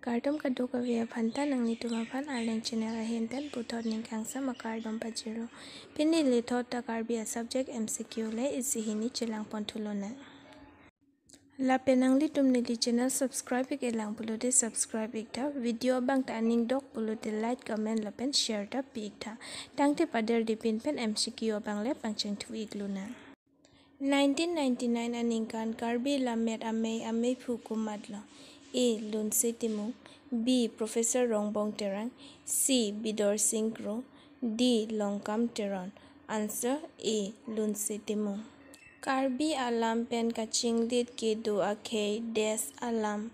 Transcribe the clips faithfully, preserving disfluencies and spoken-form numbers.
Kardom kadokave aphan ta, nanglitum aphan Arleng channel ahin pen puthot ning kangsam akardom pajirlo. Pini lethot ta Karbi a subject M C Q le isi hini chelang pon thulonang. Lapen nanglitum neli channel subscribe ik-e lang pulote subscribe ik tha. Video abang ta aning dok pulote like, comment lapen share ta pi ik tha. Tangte pader dipin pen M C Q abang le pangcheng thu iklonang. Nineteen ninety-nine aningkan Karbi Lammet Amei ameiphu komatlo? A. Lunse Timung, B. Professor Rongbong Terang, C. Bidor Sing Kro, D. Longkam Teron. Answer A. Lunse Timung. Karbi alam pen kachinglit kedo akhei dash alam.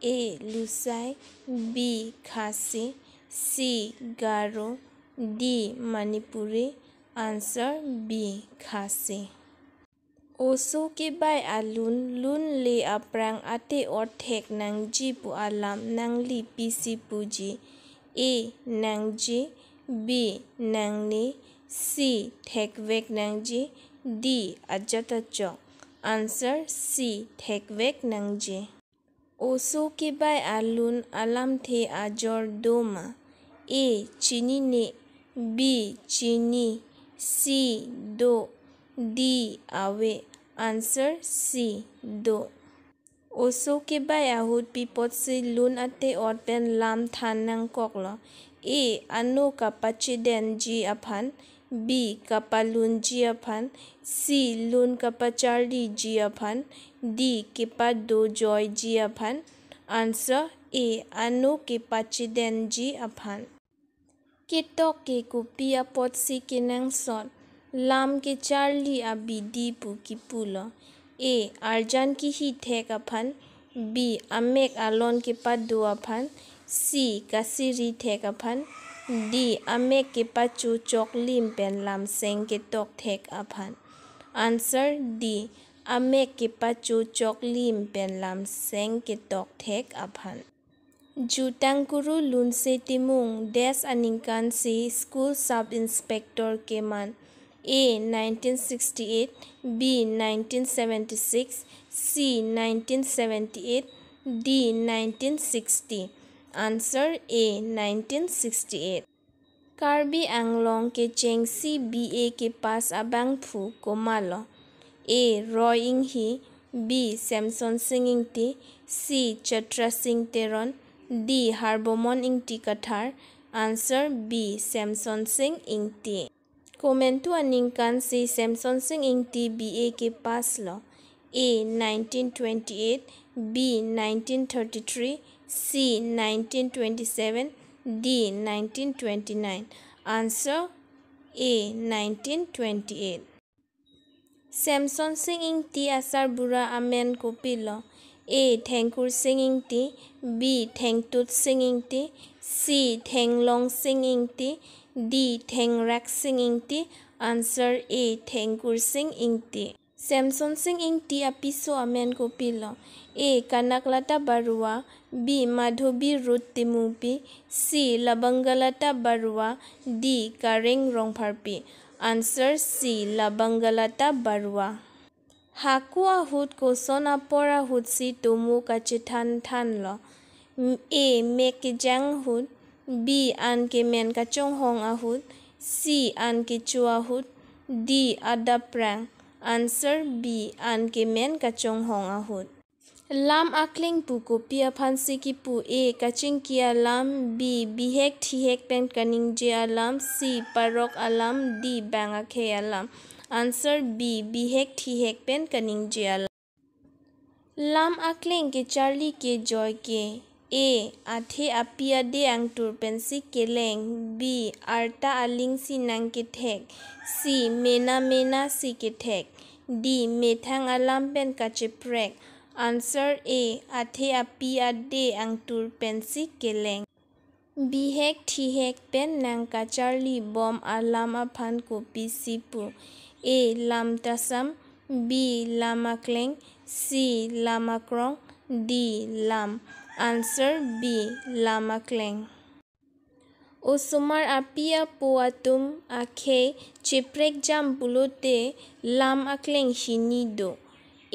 A. Lusai, B. Khasi, C. Garo, D. Manipuri. Answer B. Khasi. Oso kebai alun, lun le aphrang ate-ot thek nangji pu alam nangli pisi puji? A. Nangji, B. Nangne, C. Thekvek nangji, D. Ajat achok. Answer C. Thekvek nangji. Oso kebai alun alamthe ajor do ma? A. Chinine, B. Chini, C. Do, D. Ave. Answer C. Do. Oso kebai ahut pi apotsi lun ate-ot pen lam than nangkoklo? A. Ano kapachedenji aphan, B. Kapalunji aphan, C. Lun kapacharliji aphan, D. Kepadojoiji aphan. Answer A. Ano kepachedenji aphan. Ketok ke kopi apotsi kenangsot? Lam kecharli abidi pu kipulo? A. Arjan kehi thek aphan, B. Amek alon kepado aphan, C. Kasiri thek aphan, D. Amek kepachochok lim pen lamseng ketok thek aphan. Answer D. Amek kepachochok lim pen lamseng ketok thek aphan. Jutang Kuru Lunse Timung dash aningkan si school sub inspector keman? A. Nineteen sixty-eight, B. Nineteen seventy-six, C. Nineteen seventy-eight, D. Nineteen sixty. Answer A. Nineteen sixty-eight. Karbi Anglong kechengsi B A kepass abangphu komatlo? A. Roy Inghi, B. Semsonsing Ingti, C. Chatra Sing Teron, D. Harbomon Ingti Kathar. Answer B. Semsonsing Ingti. Komantu aningkan si Semsonsing Ingti B A kepasslo? A. Nineteen twenty-eight, B. Nineteen thirty-three, C. Nineteen twenty-seven, D. Nineteen twenty-nine. Answer A. Nineteen twenty-eight. Semsonsing Ingti asarbura amen kopilo? A. Thengkursing Ingti, B. Thengtutsing Ingti, C. Thenglong Sing Ingti, D. Thengraksing Ingti. Answer A. Thengkursing Ingti. Semsonsing Ingti apiso amen kopilo? A. Kanaklata Barua, B. Madhobi Ruth Timungpi, C. Labangalata Barua, D. Kareng Rongpharpi. Answer C. Labangalata Barua. Hako ahut koson apor ahutsi tomo kachethan thanlo? A. Mek kejang ahut, B. An kemen kachonghong ahut, C. An kecho ahut, D. Adaprang. Answer B. An kemen kachonghong ahut. Lam akleng pu kopi aphansi kipu? A. Kachingki alam, B. Bihek thihek pen kaningje alam, C. Parok alam, D. Bang akhei alam. Answer B. Bihek thihek pen kaningje alam. Lam akleng kecharli kejoi ke? A. Athe api ade angtur pensi keleng, B. Arta alingsi nangkethek, C. Mena mena si kethek, D. Methang alam pen kacheprek. Answer A. Athe api ade angtur pensi keleng. Bihek thihek pen nangkacharlibom alam aphan kopisi pu? A. Lam tasam, B. Lam akleng, C. Lam akrong, D. Lam. Answer B. Lam akleng. Osomar api apo atum akhei cheprekjam pulote lam akleng hini do?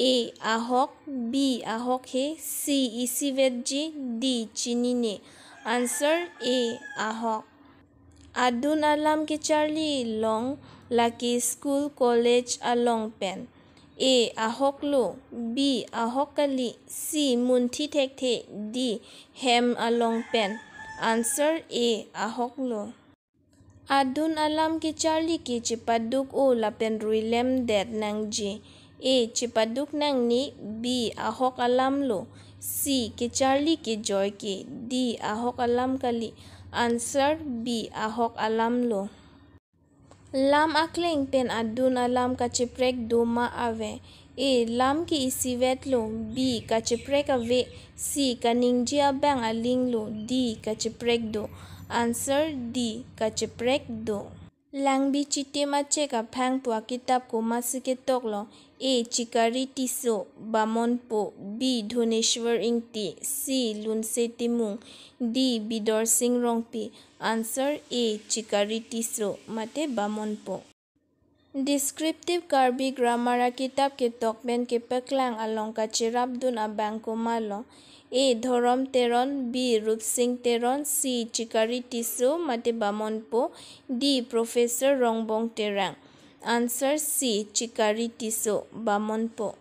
A, ahok. B, ahokhe. C, isivetji. D, chinine. Answer A, ahok. Adun alam kecharli long lake school college along pen. A, ahoklo. B, ahok kali. C, munthi thekthe. D, hem along pen. Answer A, ahoklo. Adun alam kecharli ke chepaduk-o lapen ruilemdet nangji. A, chepaduk nangne. B, ahok alamlo. C, kecharli kejoi ke. D, ahok alam kali. Answer B, ahok alamlo. Lam akleng pen adun alam kacheprek doma ave? A, lam ke isivetlo. B, kacheprek ave. C, kaningje abang alinglo. D, kacheprek do. Answer D, kacheprek do. Langbi Chitim Achek Aphang pu akitap komatsi ketoklo? A, Chikari Tisso, Bamonpo. B, Dhoneshwar Ingti. C, Lunse Timung. D, Bidorsing Rongpi. Answer A, Chikari Tisso mate Bamonpo. Descriptive Karbi Grammar akitap ketok pen kepaklang along kacherapdun abang komatlo? A, Dhorom Teron. B, Rupsing Teron. C, Chikari Tisso mate Bamonpo. D, Professor Rongbong Terang. Answer C, Chikari Tisso, Bamonpo.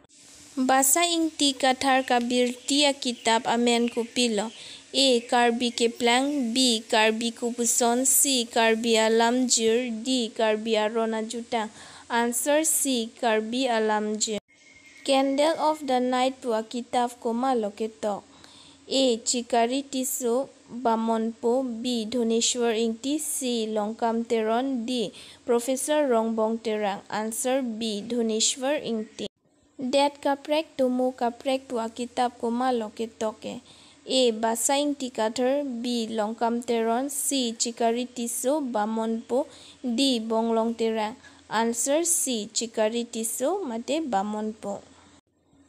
Basa Ingti Kathar kabirti akitap amen kopilo? A, Karbi Keplang. B, Karbi Kopuson. C, Karbi Alamjir. D, Karbi Aron Ajutang. Answer C, Karbi Alamjir. Candle of the Night pu akitap komatlo ketok? A, Chikari Tisso, Bamonpo. B, Dhoneshwar Ingti. C, Longkam Teron. D, Professor Rongbong Terang. Answer B, Dhoneshwar Ingti. Det Kaprek Tomo Kaprek pu akitap komatlo ketok ke? A, Basa Ingti Kathar. B, Longkam Teron. C, Chikari Tisso, Bamonpo. D, Bonglong Terang. Answer C, Chikari Tisso mate Bamonpo.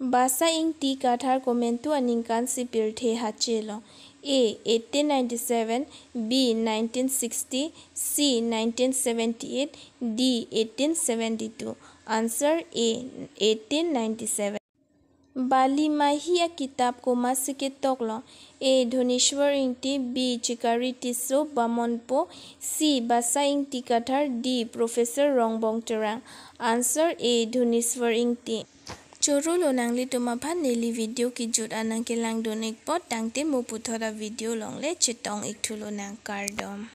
Basa Ingti Kathar komantu aningkan si pirthe hachelo? A, eighteen ninety-seven. B, nineteen sixty. C, nineteen seventy-eight. D, eighteen seventy-two. Answer A, eighteen ninety-seven. Bali Mahi akitap komatsi ketoklo? A, Dhoneshwar Ingti. B, Chikari Tisso, Bamonpo. C, Basa Ingti Kathar. D, Professor Rongbong Terang. Answer A, Dhoneshwar Ingti. Choro lo nanglitum aphan neli video kejut an nangkelangdun-ikpo, tangte mo puthot avideo along le chetong-ikthu lonang, kardom.